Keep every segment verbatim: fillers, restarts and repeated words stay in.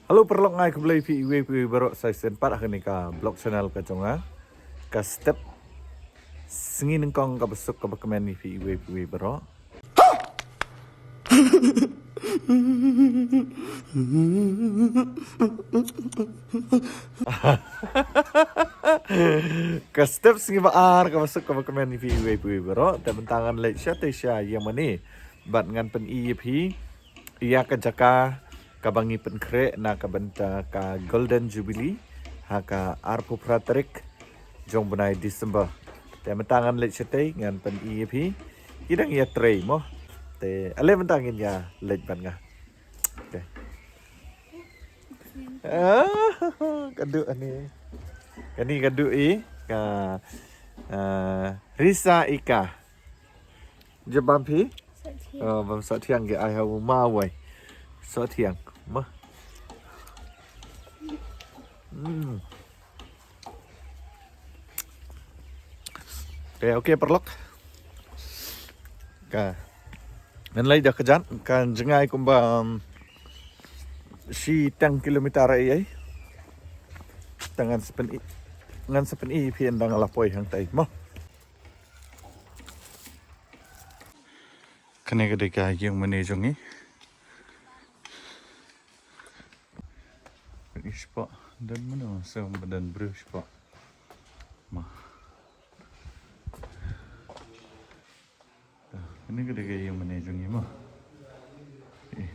Hello paralok, nga ai khublei ïa phi iwei pa iwei baroh sa shisien pat ha kane ka vlog channel ka jong nga. Ka step sngi nyngkong kaba suk kaba kmen ïa phi iwei pa iwei baroh. Ka step sngi ba ar kaba suk kaba kmen ïa phi iwei pa iwei baroh. Te mynta ngan leit shatei sha ïing mane bad ngan pyni ïa phi ïa ka jaka kaba ngi pynkhreh na ka bynta ka Golden Jubilee ha ka arphew phra tarik jong bnai December. Te mynta ngan leit shatei ngan pyni ïa phi. Ki dang ïatrei mo. Te ale mynta ngin ïa leit bad nga. Te. Ah, ka duh ani. Kane ka duh i ka, ah, Risa Ika. Jabam phi? Sohthiang. Oh, bam sohthiang ke ai ha u ma wai. Sohthiang. Ma. Hmm. Okay, okay, paralok. Ka. Ngan leit da ka jan, ka jngai kumba, um, shi tang kilometer ai ai. Tang ngan sa pyni, ngan sa pyni phi ynda nga la poi hangtai mo. Kane ka dei ka ïing mane jong ngi. Ïa spah, don mano sa ba don briew spah. Ma. Kane ka dei ka ïing mane jong ngi mo. Eh.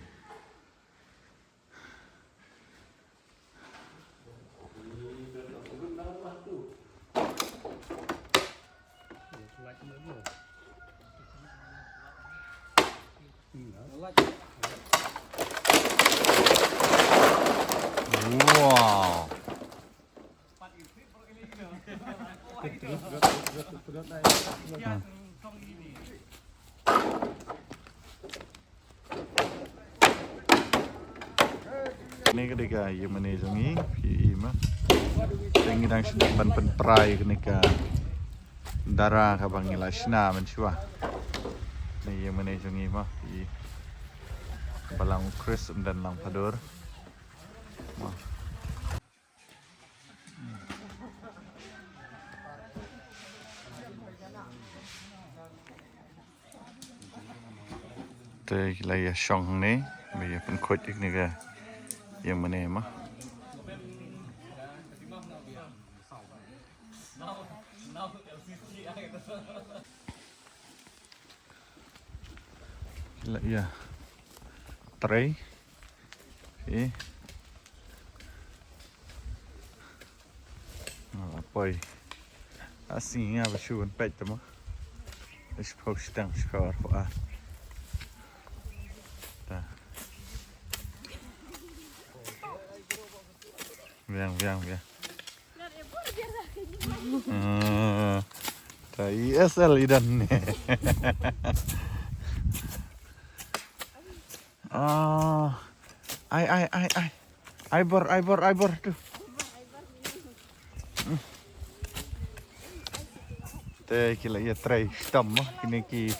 Wow. Kane ka dei ka ïing mane jong ngi, phi i ma. Te ngi dang shu dep ban pynpra ïa kane ka dara kaba ngi la shna mynshuwa. Kane ïing mane jong ngi ma, phi i. Balang u Chris, um dang lang padur. Ma. Te ki la ïa shong hangne, ba ïa pynkhuid ïa kane ka ïing mane ma. Ki la ïa trei. Eh. Nga la poi. A sngi nga ba shu ban peit te mo. Shiphew shiteng, shiphew arphew ar. Ta. Biang, biang, biang. Ah, ta E S L i don ne. Ah, ai, ai, ai, ai. Ai bor, ai bor, ai bor tu. Te ki la ïa trei shitom mo, kine ki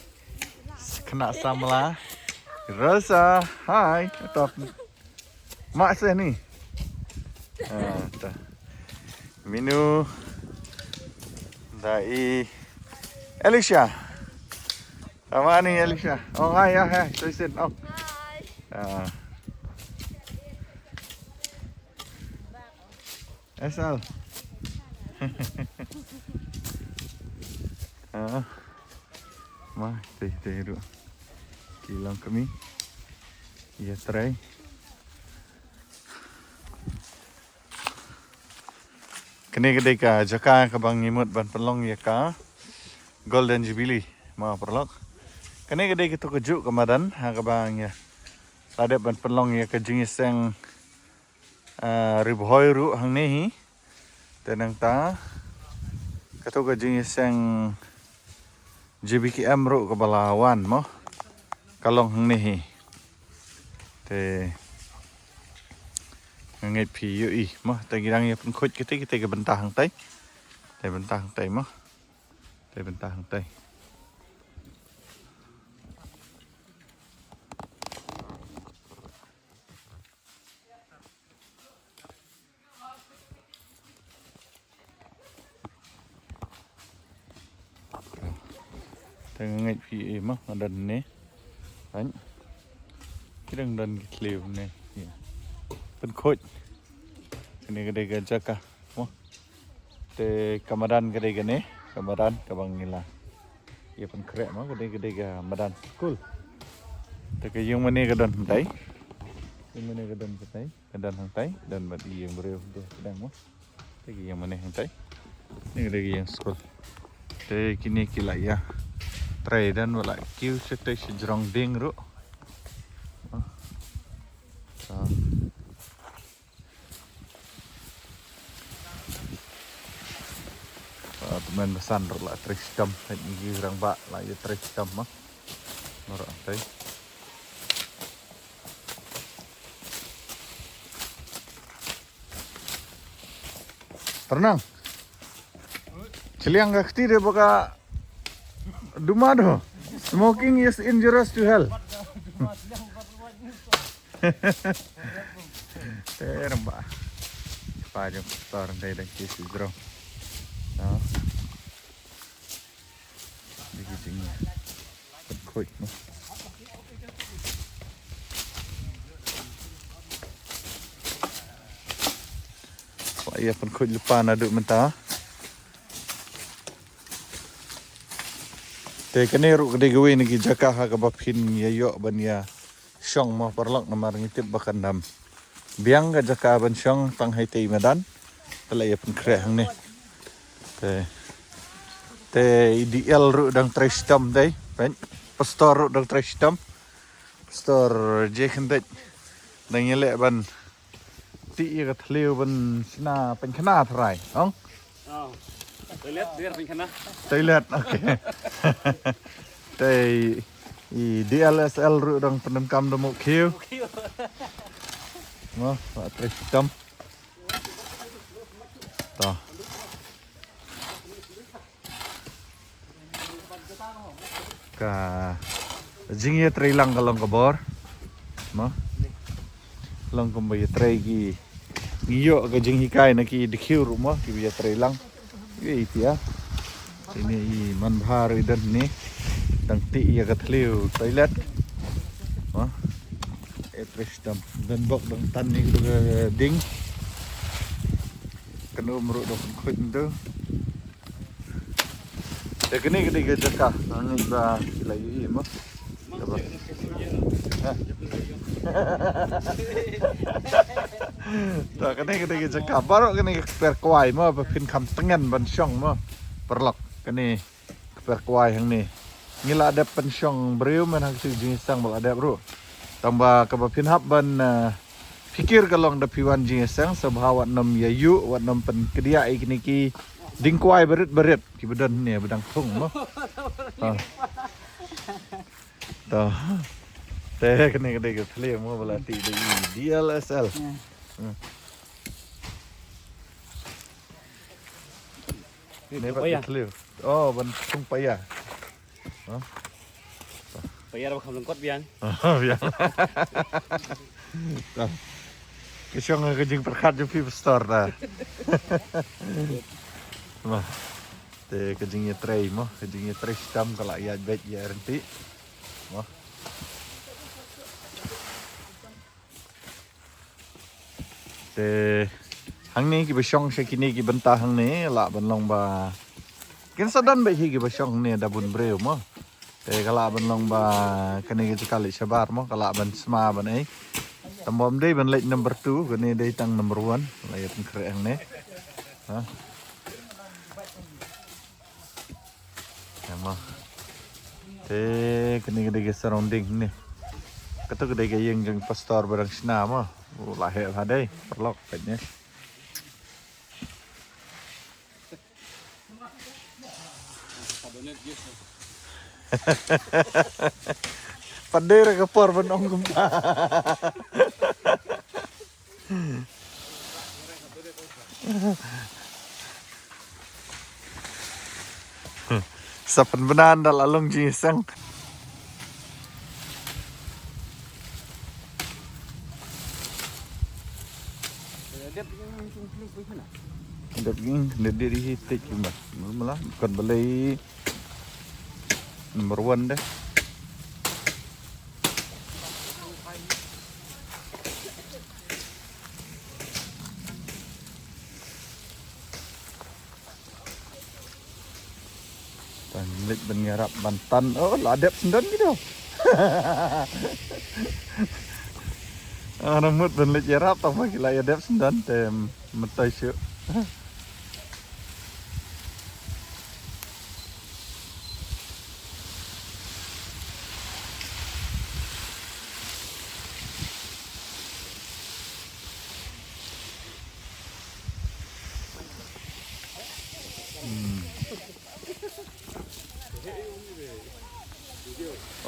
khynnah samla. Rosa, hi. Top. Mak seh ni. Ah, ta. Minu. Da i Alicia. Tama ni Alicia. Oh, hi, hi, hi. Soi sin. Oh. Hi. Ah. Asal. Ah. Ma, te, te, ruh. Ki long kmie. Ïa trei. Kane ka dei ka jaka kaba ngi mut ban pynlong ïa ka Golden Jubilee, ma paralok. Kane ka dei kato ka juh ka madan, ha kaba ngi la dep ban pynlong ïa ka jingïaseng, ah, Ri Bhoi ruh hangne hi. Te nangta, kato ka jingïaseng J B K M ruh kaba la wan mo. Ka long hangne hi. Te nga ngeit phi ïohi mo. Te ngi dang ïa pynkhuid kite, kite ki bynta hangtai. Te bynta hangtai mo. Te bynta hangtai. Te nga ngeit phi i mo, nga don ne. Kan. Ki dang don ki thliew ne. Pynkhuid. Kane ka dei ka jaka mo. Te ka madan ka dei kane, ka madan kaba ngi la ïa pynkhreh mo, ka dei, ka dei ka madan skul. Te ka ïing mane ka don hangtai. Ïing mane ka don hangtai, ka don hangtai, don bad ïing briew te ka dang mo. Te ka ïing mane hangtai. Ni ka dei ka ïing skul. Te kine ki la ïa trei, don ba la kiew shatei sha jrong dieng ruh. Ah. Ah. Ah, tymmen basan ruh la trei shitom, hynrei ngi rangbah la ïa trei shitom ma. Nora trei. Ternang. Chiliang ka kti de baka duma do. Smoking is injurious to health. Te rangbah. Pa jong pastor dei dang ki si jrong. No. Dei ki jing. Pynkhuid mo. Wa ïa pynkhuid lypa naduh mynta. Te kane ruh ka dei kawei na ki jaka ha kaba phin ïa ïoh ban ïa shong mo paralok namar ngi tip ba kan dam biang ka jaka ban shong tang ha itei i madan. Te la ïa pynkhreh hangne. Te, te i D L ruh dang trei shitom dei. Pyn, pastor ruh dang trei shitom. Pastor J Khyndiat dang ïaleh ban tih ïa ka thliew ban shna pynkhana tharai. Ong? Oh. Toilet, biar pynkhana. Toilet, okay. Te i D L S L ruh dang pyndonkam da muk khiew. Muk khiew. Mo, ba trei shitom. To. Ka jingïatreilang ka long ka bor. Mo. Long kumba ïatrei ki, ngi ïoh ka jinghikai na ki dkhiew ruh mo, kiba ïatreilang. Ei tia. Ine i man bha ruh i don ne. Dang tih ïa ka thliew toilet. Mo. E trei shitom. Don bok dang tan ne ka ding. Kan um ruh dang khuid tu. Te kane ka dei ka jaka, nga ngeit ba phi la ïohi mo. Kaba. Ha. To kane ka dei ka jaka, baroh kane ka kper kwai mo, ba phin kham tngen ban shong mo. Paralok, kane ka kper kwai hangne. Ngi la dep pynshong briew, men ha ka jingïaseng ba la dep ruh. Tang ba kaba phin hap ban, eh, phikir ka long da phi wan jingïaseng, sngewbha wat nym ïa ïuh, wat nym pynkdiah ïa kine ki dieng kwai barit barit, kiba don ne, ba dang thung mo. Ha. To. Te kane ka dei ka thliew mo ba la tih da i D L S L. Hmm. Ne ba ka thliew. Oh, ban thung paia. Paia ba kham lyngkot biang. Biang. Ka shong ka jingpyrkhat jong phi pastor ta. Mo. Te ka jingïatrei mo, ka jingïatrei shitom ka la ïaid beit ïa ryntih. Mo. Te hangne kiba shong sha kine ki bynta hangne lah ban long ba kin sa don beit hi kiba shong hangne da bun briew mo. Te ka lah ban long ba kane ka jaka leit shabar mo, ka lah ban sma ban ei. Tang ba ym dei ban leit number two, kane dei tang number one. La ïa pynkhreh hangne. Ha. Ema. Te kane ka dei ka surrounding ne. Kato ka dei ka ïing jong pastor ba dang shna mo. U la heh bha dei, paralok peit ne. Pat dei re ka por ban ong kumta. Sa pynbna da la long jingïaseng. Dep ging, dep dei hi te ki mat. Mula kon balei. Number one de. Tang leit ban ïarap ban tan. Oh, la dep syndon ki tu. Ah, namut ban leit ïarap, tang ba ki la ïa dep syndon te mynta shuh. Hmm.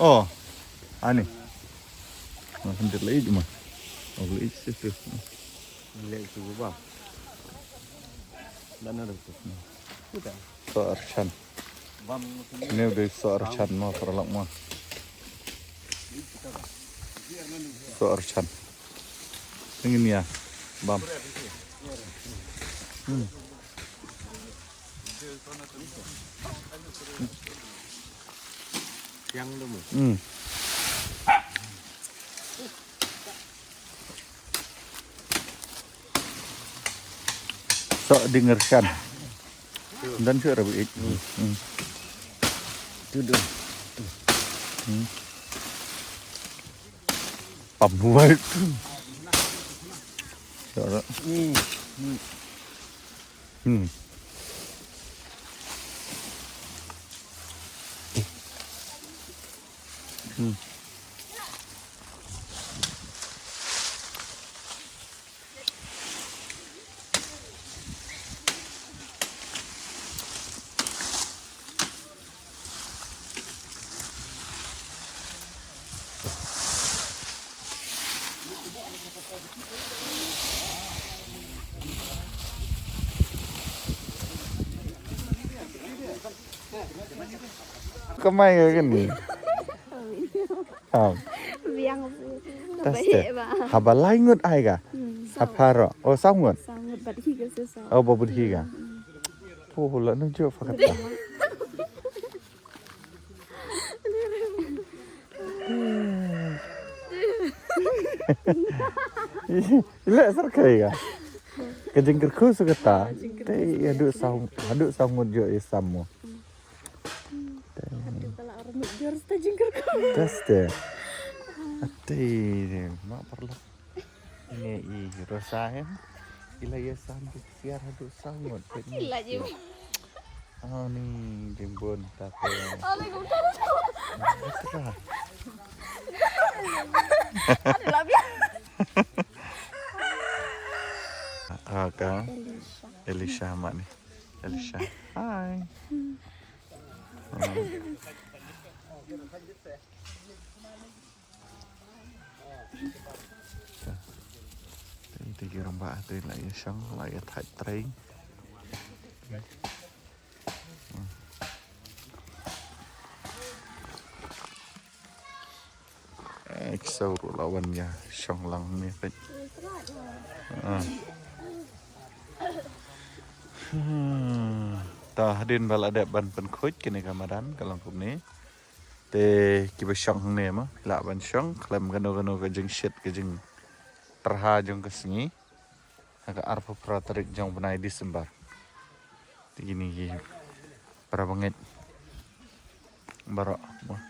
Oh, ani. Ma, hynrei la ïeit ma. Oh, la ïeit shisha. Leh shu ba. Dan ada tu. Kita. Soh Archan. Bam. Ini udah Soh Archan ma, paralok ma. Soh Archan. Ini ya. Bam. Hmm. Yang dulu. Hmm. Sok dinger shan. Dan suk rabu it. Hmm. Tuduh. Hmm. Pam buat. Sok. Hmm. Hmm. Hmm. Kamai ka kani. Ham. Biang. Taste. Haba lai ngut ai ka. Hmm, ha pharo. Oh, saw ngut. Saw ngut bad hi ka se saw. Oh, ba bud hi ka. Hmm, hmm. Puh, la nu jo fakata. Ila sarkai ka. Ka jingkyrkhu su kata. Te haduh saw, haduh saw ngut jo i sam mo. Haduh kala armit jor sta jingkyrkhu. Taste. Ate, ma parlok. Ini i rosa em. Ila ïa sam ki siar haduh saw ngut. Ila ji. Ah, ni jingbun ta ko. Alaikum salam. Ada lah biar. Ah, ka. Elisha. Elisha mak ni. Elisha. Hai. Hmm. Te, te ki rangbah te la ïa shong, la ïa thait trei. Eh, ki saw ruh la wan ïa shong lang ne peit. Ah. Hmm. Ta hadien ba la dep ban pynkhuid kane ka madan ka long kumne. Te kiba shong hangne mo, lah ban shong khlem kano kano ka jingshit ka jingtyrha jong ka sngi. Ha ka arphew phra tarik jong u bnai December. Te kine ki para bangeit baroh mo.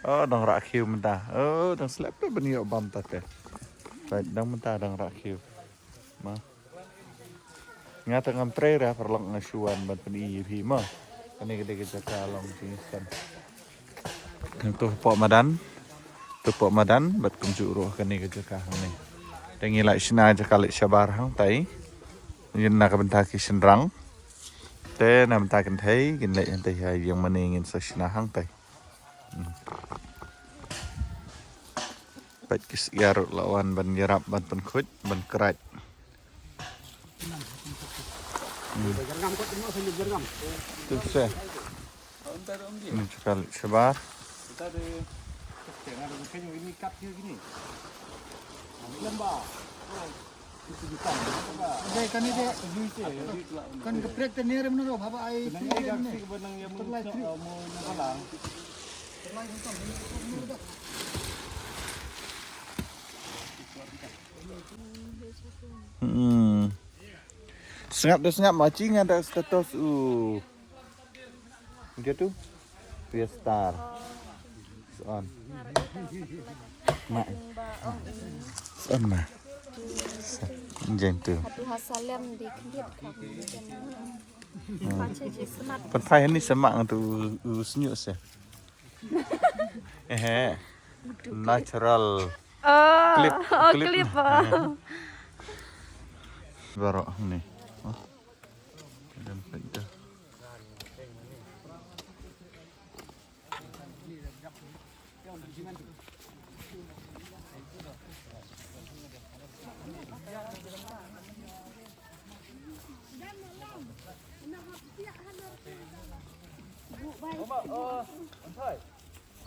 Oh, dang rah khiew mynta. Oh, dang slap te ban ïoh bam ta te. Right, dang mynta dang rah khiew. Mo. Nga te ngam trei re paralok, nga shu wan ban pyni ïa phi mo. Kane ka dei ka jaka long jingïaseng. To hapoh madan. To hapoh madan bad kumjuh ruh kane ka jaka hangne. Te ngi la shna jaka leit shabar hangtai. Ïa na ka bynta ki shynrang. Te na bynta kynthei kin leit hangtai ha ïing mane, ngin sa shna hangtai. Hmm. Peit ki syiar ruh la wan ban ïarap ban pynkhuid ban krait. Hmm. Tu se. Ni jaka leit shabar. Dei kane dei. Kan ka prek te ne re mano ba ai. Kan ka prek te ne. Hmm. Sngap da sngap ma chi nga da status u. Dia tu. Fiesta. Son. Ma. Son ma. Jen tu. Hatu ha salem di khlieh kam. Pache ji snap. Pan phai ni sama tu u snyu se. Eh. Natural. Oh, clip, oh, clip. Clip, oh. Baroh ni. Oh. Dalam pet dah.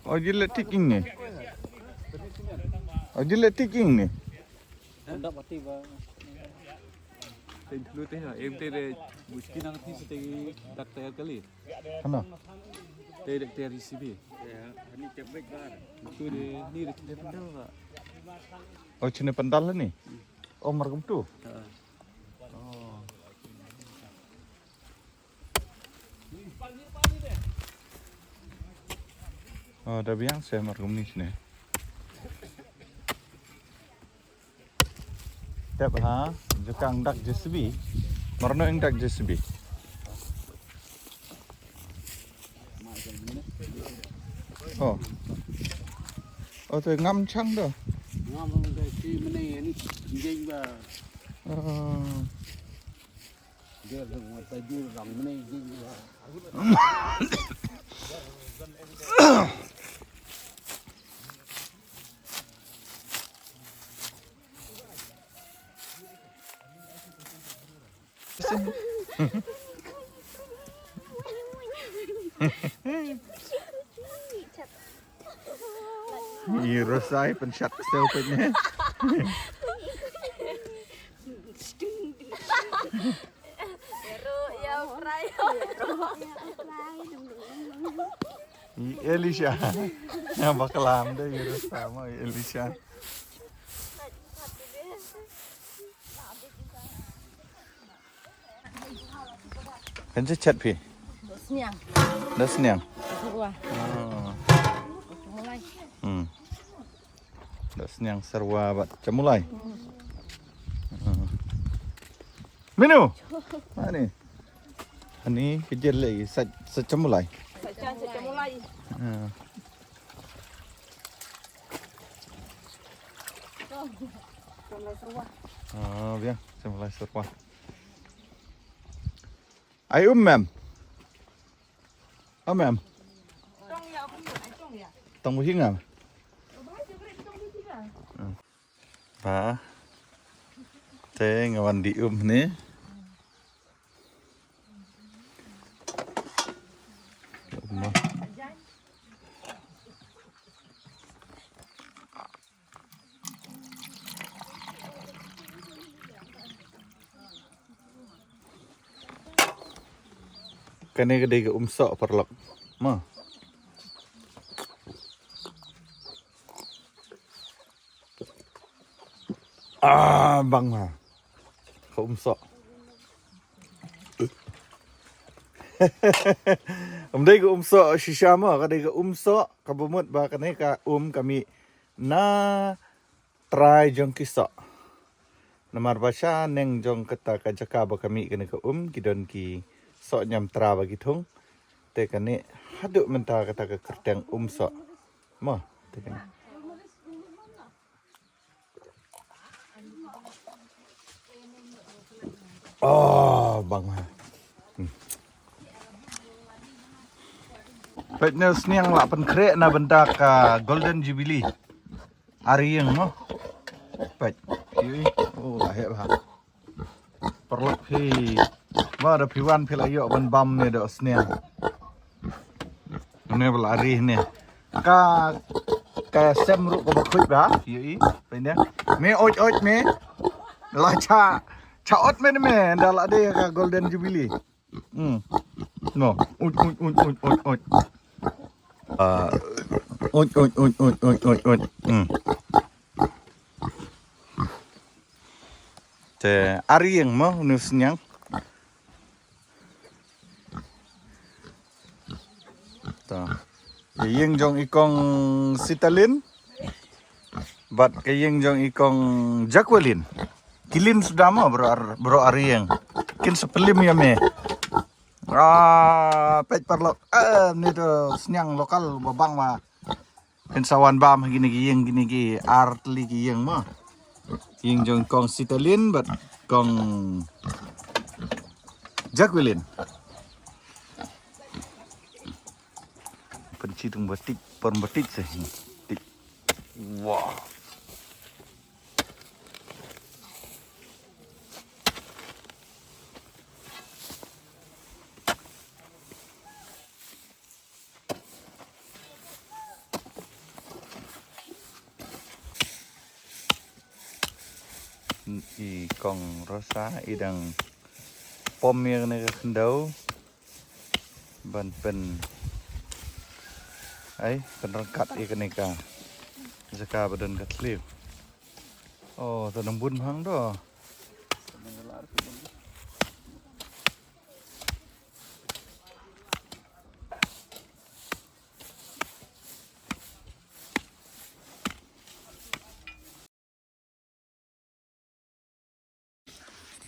Oh, jilid tiking ni. Oh, jilid tiking ni. Dak pati ba. Ten puluh teh, em teh de buski nang ti sete dak tayar kali. Hana? Teh dak tayar isi bi. Ya, ni cek baik bar. Itu de ni de cek pendal ba. Oh, cine pendal ni. Oh, margum tu. Ha. Oh. Oh, da biang se margum ni sine. Tep ha, jukang dak J C B. Marno ing dak J C B. Oh. Oh, tu ngam chang do. Ngam de si mene ni jeng ba. Oh. Iro sai pensat sel pet ne. Ero ya fry. I Elisha. Ya baklam de iro sama Elisha. Kan chat phi? Sniang. Da sniang. Sniang. Oh. Mulai. Hmm. Da sniang serwa bad chamulai. Hmm. Minu. Ani. Ani kejer lagi sa sa chamulai. Sa chamulai. Ah. Ah, biang chamulai serwa. Ai um mem. Oh mem. Tong buhing am. Ba. Te nga wan di um ni. Kane ka dei ka umsoh paralok. Ma. Ah, bang ha. Ka umsoh. Ym dei ka umsoh shisha mo, ka dei ka umsoh, kaba mut ba kane ka um ka mih na trai jong ki soh. Namar ba sha neng jong kata ka jaka ba ka mih kane ka um, ki don ki soh niamtra ba ki thung. Te kane haduh mynta kata ka kyrteng umsoh. Mo, te kane. Oh, bang. Hmm. Peit ne sniang la pynkhreh na bynta ka Golden Jubilee. Ari ïing mo. Peit. Ui. Oh, la heh bha. Paralok phi. Ba da phi wan phi la ïoh ban bam ne da sniang. Ne ba la ri ne. Ka ka sem ruh kaba khuid ba. Ïohi. Pynda. Me oj oj me. La cha cha ot me me da la de ka Golden Jubilee. Hmm. No. Oj oj oj oj oj oj. Ah, Oj, oj, oj, oj, oj, oj, oj. Hmm. Te ar ïing mo, une u sniang. To. Ka ïing jong i kong Sitalin. Bad ka ïing jong i kong Jacqueline. Ki lin suda mo, bro ar, bro ar ïing. Kin sa pynlim ïa me. Ah, peit paralok. Eh, ni to sniang lokal ba bang ma. Phin sa wan bam ha kine ki ïing, kine ki ar tylli ki ïing mo. Ïing jong kong Sitalin bad kong Jacqueline. Pynchi tung batik, pon batik seh. Tik. Wah. I kong Rosa i dang pom ïa kane ka khyndew ban pyn, ai, pynryngkat ïa kane ka jaka ba don ka thliew. Oh, to nang bun hang do.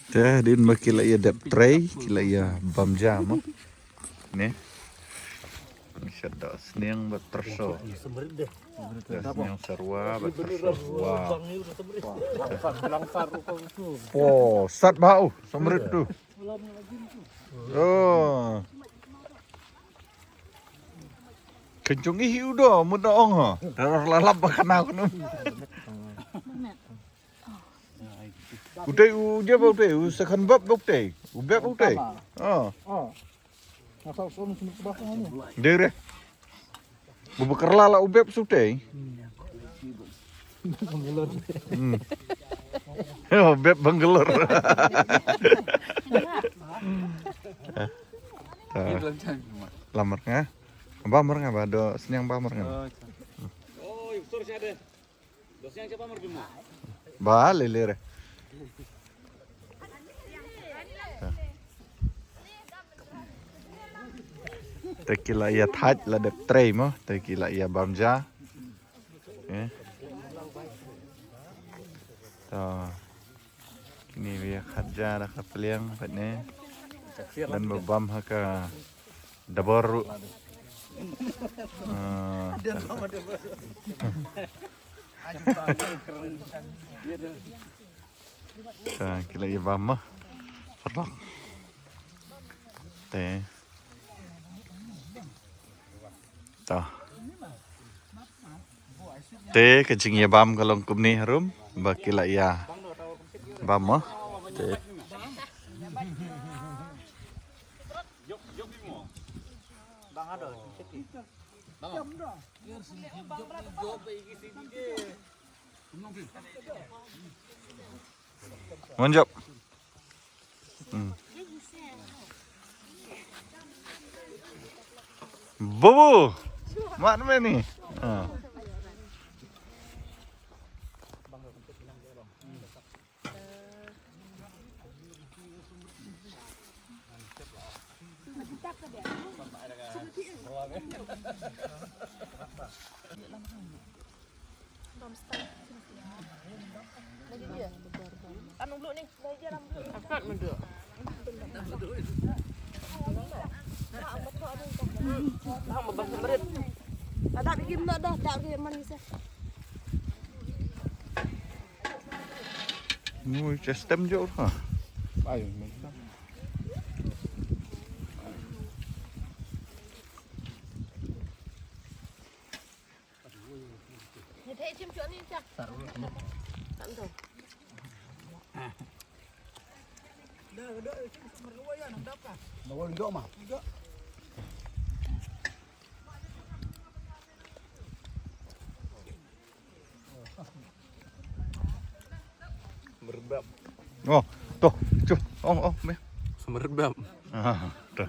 Te hadien ba ki la ïa dep trei, ki la ïa bam ja mo. Ne. Shada sniang bad tyrso. Sniang sarwa bad tyrso. Wow. Oh, sat bau, semrit tu. Oh. Kencung ih udo, mun ong ha. Darah lalap bakana kunu. Utei u je ba utei, u second bab ba utei. U beb ba utei. Oh. Dere. Bu bekerla la u beb sutei. Hmm. Oh, beb Bangalore. Lamar nga. Ba mar nga ba do sniang ba mar nga. Oh, sorry, ada. Ba lele re. Te ki la ïa thait la dep trei mo, te ki la ïa bam ja. Eh. To. Kine ïa khat ja da ka pliang pat ne. Dan ba bam ha ka Dabor. Ah. Ka kila i bam ma. Paralok. Te. Ta. Te ka jingïabam ka long kumne harum ba ki la ïabam mo. Te. Ngan jop. Hmm. Bubu. Mat meni. Ha. Ngui che stem jor ha. Ai, Merebab. Oh, tuh, cuh, ong, ong, me. Semerebab. Ah, tuh.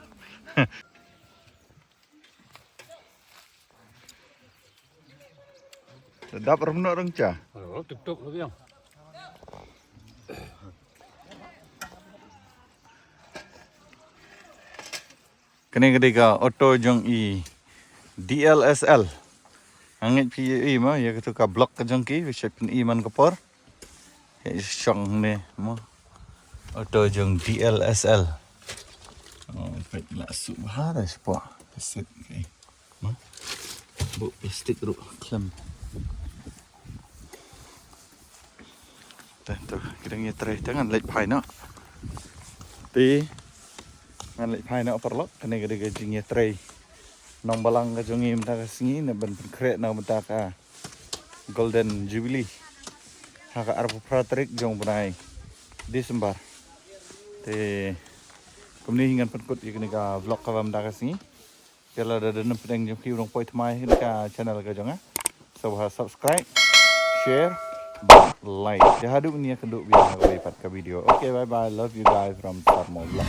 Dap ram noh rang cha. Alo, tup tup lagi yang. Kane ka dei ka auto jong i D L S L. Nga ngeit phi i mo ïa katu ka vlog ka jong ki, phi shet pyn i man ka por. Ïa shong ne mo. Auto jong D L S L. Oh, peit la su bha da spo. Plastik kai. Mo. Bu plastik ruh khlem. Te to, ki dang ïatrei te ngan leit phai noh. Te ngan leit phai noh paralok, kane ka dei ka jingïatrei nongbalang ka jong ngi mynta ka sngi, na ban pynkhreh na mynta ka Golden Jubilee ha ka arphew phra tarik jong u bnai December. Te kumne hi ngan pynkut ïa kane ka vlog kaba mynta ka sngi. Te lada don napdeng jong phi u nongpoi thymmai ha kane ka channel ka jong nga, sa subscribe, share bad like. Te haduh mynne kynduh biang ha kawei pat ka video. Okay, bye bye, love you guys from Sarmo Vlog.